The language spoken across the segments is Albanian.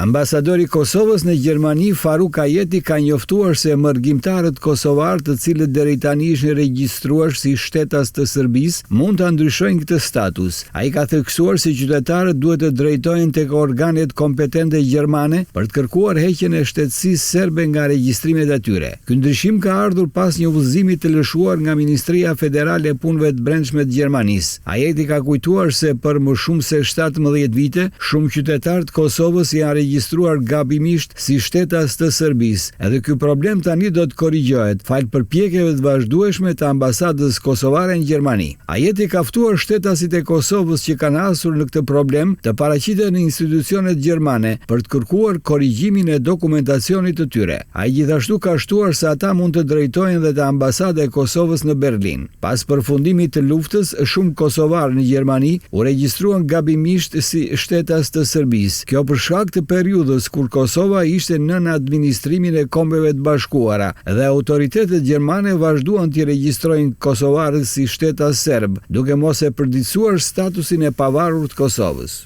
Ambasadori i Kosovës në Gjermani, Faruk Ajeti ka njoftuar se mërgimtarët kosovarë të cilët deri tani ishin regjistruar si shtetas të Serbisë, mund ta ndryshojnë këtë status. Ai ka theksuar se qytetarët duhet të drejtohen tek organet kompetente gjermane për të kërkuar heqjen e shtetësisë serbe nga regjistrimet e tyre. Ky ndryshim ka ardhur pas një udhëzimi të lëshuar nga Ministria Federale e Punëve të Brendshme të Gjermanisë. Ajeti ka kujtuar se për më shumë se 17 vite, shumë qytetarë të Kosovës janë regjistruar gabimisht si shtetas të Serbisë. Edhe ky problem tani do të korrigjohet, falë përpjekjeve të vazhdueshme të ambasadës kosovare në Gjermani. Ajeti ka ftuar shtetasit e Kosovës që kanë hasur në këtë problem të paraqiten në institucionet gjermane për të kërkuar korrigjimin e dokumentacionit të tyre. Ai gjithashtu ka shtuar se ata mund të drejtohen dhe te ambasada e Kosovës në Berlin. Pas përfundimit të luftës, shumë kosovarë në Gjermani u regjistruan gabimisht si shtetas të Serbisë. Kjo për shkak të periudhës kur Kosova ishte nën administrimin e Kombeve të Bashkuara dhe autoritetet gjermane vazhduan t'i regjistrojnë kosovarët si shtetas serbë, duke mos e përditësuar statusin e pavarur të Kosovës.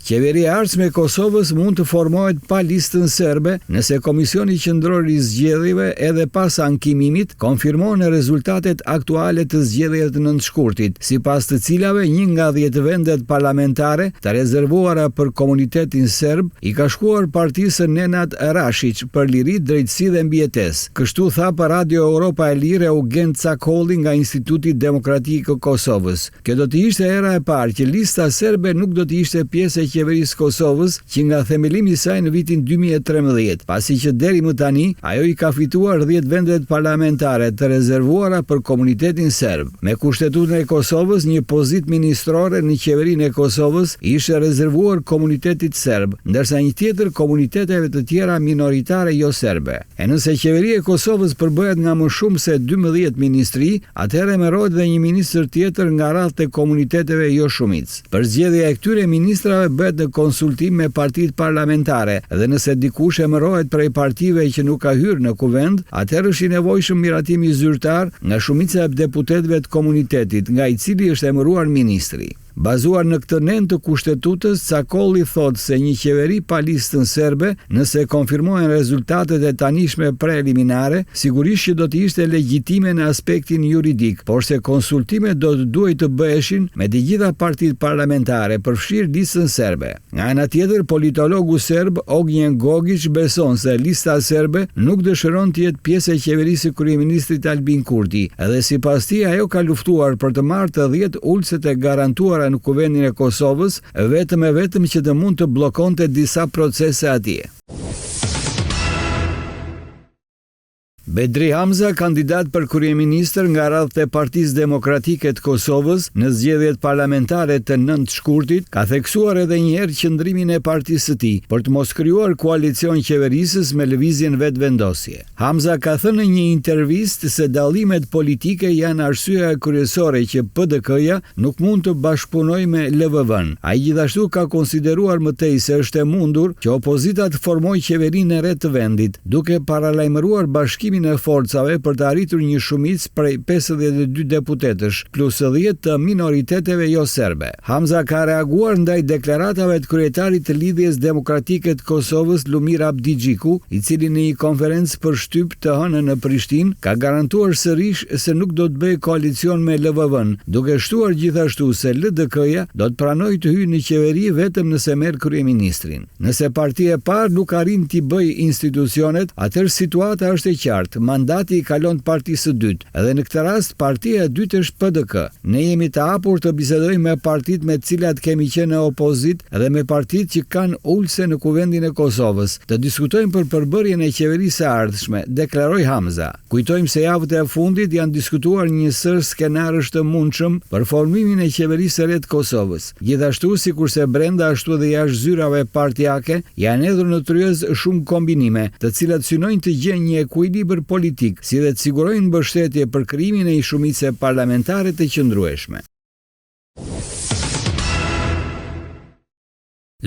Qeveria e ardhshme e Kosovës mund të formohet pa Listën Serbe, nëse Komisioni Qendror i Zgjedhjeve edhe pas ankimimit konfirmon rezultatet aktuale të zgjedhjeve të 9 shkurtit, sipas të cilave një nga 10 vendet parlamentare të rezervuara për komunitetin serb i ka shkuar partisë së Nenad Rashiq për liri, drejtësi dhe mbijetesë. Kështu tha për Radio Europa e Lirë Eugen Cakolli nga Instituti Demokratik i Kosovës. Kjo do të ishte hera e parë që Lista Serbe nuk do të ishte pjesë e Qeverisë së Kosovës që nga themelimi i saj në vitin 2013, pasi që deri më tani ajo i ka fituar 10 vendet parlamentare të rezervuara për komunitetin serb. Me Kushtetutën e Kosovës, një pozitë ministrore në Qeverinë e Kosovës i ishte rezervuar komunitetit serb, ndërsa një tjetër komuniteteve të tjera minoritare joserbe. E nëse Qeveria e Kosovës përbëhet nga më shumë se 12 ministri, atëherë emërohet dhe një ministër tjetër nga radhët e komuniteteve jo shumicë. Përzgjedhja e këtyre ministrave bëhet në konsultim me partitë parlamentare dhe nëse dikush emërohet prej partive që nuk ka hyrë në Kuvend, atëherë është i nevojshëm miratimi zyrtar nga shumica e deputetëve të komunitetit, nga i cili është emëruar ministri. Bazuar në këtë nen të Kushtetutës, Cakolli thotë se një qeveri pa Listën Serbe, nëse konfirmohen rezultatet e tanishme preliminare, sigurisht që do të ishte legjitime në aspektin juridik, por se konsultimet do të duhej të bëheshin me të gjitha partitë parlamentare, përfshirë Listën Serbe. Nga ana tjetër, politologu serb Ognjen Gogiq beson se Lista Serbe nuk dëshiron të jetë pjesë e qeverisë së kryeministrit Albin Kurti, dhe sipas tij ajo ka luftuar për të marrë të 10 ulëset e garantuara në Kuvendin e Kosovës, vetëm e vetëm që të mund të bllokonte disa procese atje. Bedri Hamza, kandidat për kryeministër nga radhët e Partisë Demokratike të Kosovës në zgjedhjet parlamentare të 9 shkurtit, ka theksuar edhe një herë qëndrimin e partisë së tij për të mos krijuar koalicion qeverisës me lëvizjen Vetëvendosje. Hamza ka thënë në një intervistë se dallimet politike janë arsyeja kryesore që PDK-ja nuk mund të bashkëpunojë me LVV-n. Ai gjithashtu ka konsideruar më tej se është e mundur që opozita të formojë qeverinë e re të vendit, duke paralajmëruar bashkimin e forcave për të arritur një shumicë prej 52 deputetësh, plus 10 të minoriteteve jo serbe. Hamza ka reaguar ndaj deklaratave të kryetarit të Lidhjes Demokratike të Kosovës, Lumir Abdixhiku, i cili në një konferencë për shtyp të hënën në Prishtinë, ka garantuar sërish se nuk do të bëjë koalicion me LVV-n, duke shtuar gjithashtu se LDK-ja do të pranojë të hyjë në qeveri vetëm nëse merr kryeministrin. Nëse partia e parë nuk arrin t'i bëjë institucionet, atëherë situata është e qartë, mandati i kalon partisë së dytë, dhe në këtë rast partia e dytë është PDK. Ne jemi të hapur të bisedojmë me partitë me të cilat kemi qenë në opozitë dhe me partitë që kanë ulëse në Kuvendin e Kosovës, të diskutojmë për përbërjen e qeverisë së ardhshme, deklaroi Hamza. Kujtojmë se javët e fundit janë diskutuar një sërë skenarësh të mundshëm për formimin e qeverisë së re të Kosovës. Gjithashtu, sikurse brenda ashtu edhe jashtë zyrave partiake, janë hedhur në tryezë shumë kombinime, të cilat synojnë të gjejnë një ekuilibër politik, si dhe të sigurojnë mbështetje për krijimin e një shumice parlamentare të qëndrueshme.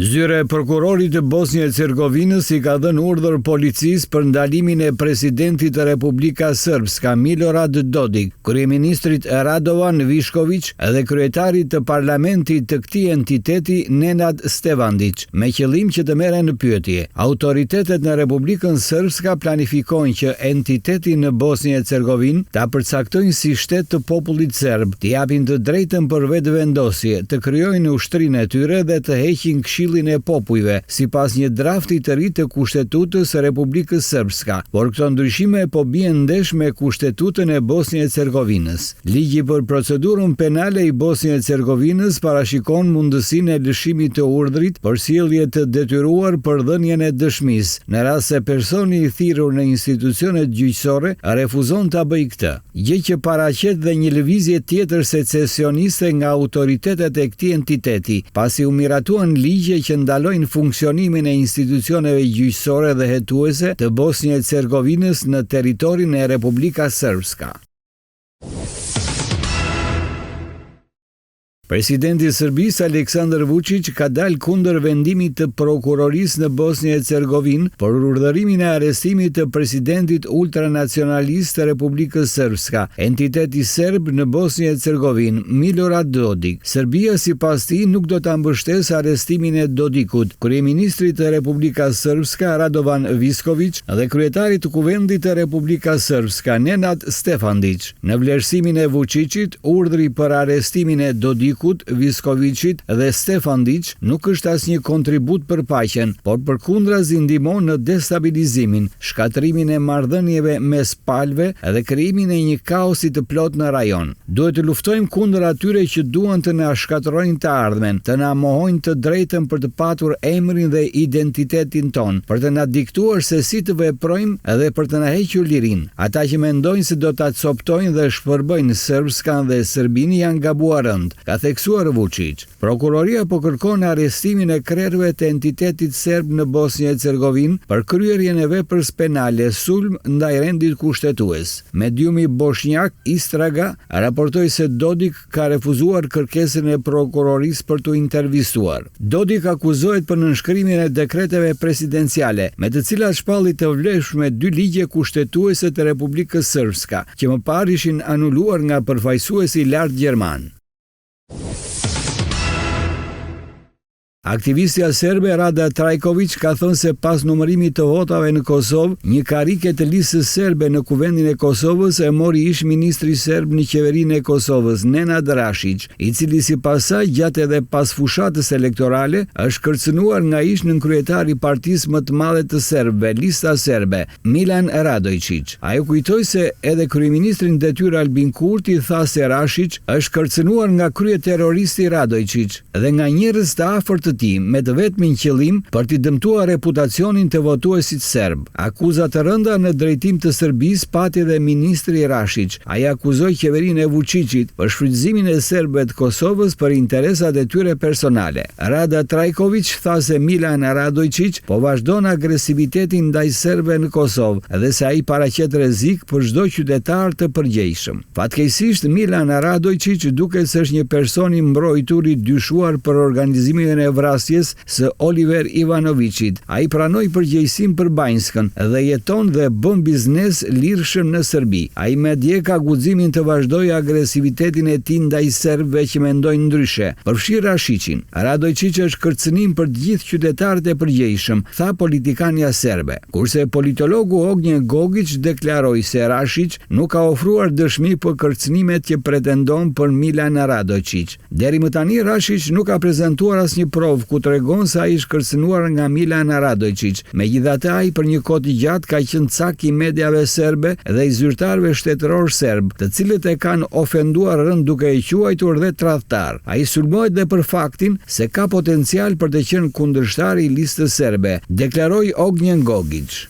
Zyra e prokurorit të Bosnjë e Hercegovinës i ka dhënë urdhër policisë për ndalimin e presidentit të Republika Srpska, Milorad Dodik, kryeministrit Radovan Vishkoviq dhe kryetarit të parlamentit të këtij entiteti Nenad Stevandiq, me qëllim që të merren në pyetje. Autoritetet në Republikën Srpska planifikojnë që entitetin në Bosnjë e Hercegovinë ta përcaktojnë si shtet të popullit serb, t'i japin të drejtën për vetëvendosje, të krijojnë ushtrinë e tyre dhe të heqin Këshillin e Popujve, sipas një drafti të ri të Kushtetutës së Republikës Srpska, por këto ndryshime po bien ndesh me Kushtetutën e Bosnjë e Hercegovinës. Ligji për procedurën penale i Bosnjë e Hercegovinës parashikon mundësinë e lëshimit të urdhrit për sjellje të detyruar për dhënien e dëshmisë, në rast se personi i thirrur në institucionet gjyqësore refuzon ta bëjë këtë, gjë që paraqet dhe një lëvizje tjetër secesioniste nga autoritetet e këtij entiteti, pasi u miratuan ligje që ndalojnë funksionimin e institucioneve gjyqësore dhe hetuese të Bosnjë e Hercegovinës në territorin e Republika Srpska. Presidenti i Serbisë, Aleksandar Vuçiq, ka dalë kundër vendimit të Prokurorisë në Bosnjë e Hercegovinë për urdhërimin e arrestimit të presidentit ultranacionalist të Republikës Srpska, entiteti serb në Bosnjë e Hercegovinë, Milorad Dodik. Serbia, sipas tij, nuk do ta mbështesë arrestimin e Dodikut, kryeministrit të Republika Srpska, Radovan Viskoviq, dhe kryetarit të Kuvendit të Republika Srpska, Nenad Stefandiq. Në vlerësimin e Vuçiqit, urdhri për arrestimin e Dodikut, Viskoviqit dhe Stefandiq nuk është asnjë kontribut për paqen, por përkundrazi ndihmon në destabilizimin, shkatërrimin e marrëdhënieve mes palëve dhe krijimin e një kaosi të plotë në rajon. Duhet të luftojmë kundër atyre që duan të na shkatërrojnë të ardhmen, të na mohojnë të drejtën për të patur emrin dhe identitetin tonë, për të na diktuar se si të veprojmë dhe për të na hequr lirinë. Ata që mendojnë se do ta copëtojnë dhe shpërbëjnë Srpskan dhe Serbinë janë gabuar rëndë, ka theksuar Vuçiq. Prokuroria po kërkon arrestimin e krerëve të entitetit serb në Bosnjë e Hercegovinë për kryerjen e veprës penale sulm ndaj rendit kushtetues. Mediumi boshnjak Istraga raportoi se Dodik ka refuzuar kërkesën e prokurorisë për t'u intervistuar. Dodik akuzohet për nënshkrimin e dekreteve presidenciale, me të cilat shpalli të vlefshme dy ligje kushtetuese të Republikës Srpska, që më parë ishin anuluar nga përfaqësuesi i lartë gjerman. Aktivistja serbe Rada Trajkoviq ka thënë se pas numërimit të votave në Kosovë, një karrige të Listës Serbe në Kuvendin e Kosovës e mori ish-ministri serb në Qeverinë e Kosovës, Nenad Rashiq, i cili sipas saj gjatë edhe pas fushatës elektorale është kërcënuar nga ish-nënkryetari i partisë më të madhe të serbëve, Lista Serbe, Milan Radoiçiq. Ajo kujtoi se edhe kryeministri në detyrë Albin Kurti tha se Rashiq është kërcënuar nga kryeterroristi Radoiçiq dhe nga njerëz të afërt të tij me të vetmin qëllim për t'i dëmtuar reputacionin të votuesit serb. Akuza të rënda në drejtim të Serbisë pati edhe ministri Rashiq. Ai akuzoi qeverinë e Vuçiqit për shfrytëzimin e serbëve të Kosovës për interesat e tyre personale. Rada Trajkoviq tha se Milan Radoiçiq po vazhdon agresivitetin ndaj serbëve në Kosovë dhe se ai paraqet rrezik për çdo qytetar të përgjegjshëm. Fatkeqësisht, Milan Radoiçiq duket se është një person i mbrojtur i dyshuar për organizimin e vrasjes së Oliver Ivanoviqit. Ai pranoi përgjegjësinë për Banjskën dhe jeton dhe bën biznes lirshëm në Serbi. Ai madje ka guximin të vazhdojë agresivitetin e tij ndaj serbëve që mendojnë ndryshe, përfshirë Rashiqin. Radoiçiq është kërcënim për të gjithë qytetarët e përgjegjshëm, tha politikanja serbe. Kurse politologu Ognjen Gogiq deklaroi se Rashiq nuk ka ofruar dëshmi për kërcënimet që pretendon për Milan Radoiçiq. Deri më tani, Rashiq nuk ka prezantuar asnjë provë ku tregon se ai është kërcënuar nga Milan Radoiçiq. Megjithatë, ai për një kohë të gjatë ka qenë cak i mediave serbe dhe i zyrtarëve shtetërorë serbë, të cilët e kanë ofenduar rëndë duke e quajtur dhe tradhtar. Ai sulmohet dhe për faktin se ka potencial për të qenë kundërshtari i Listës Serbe, deklaroi Ognjen Gogiq.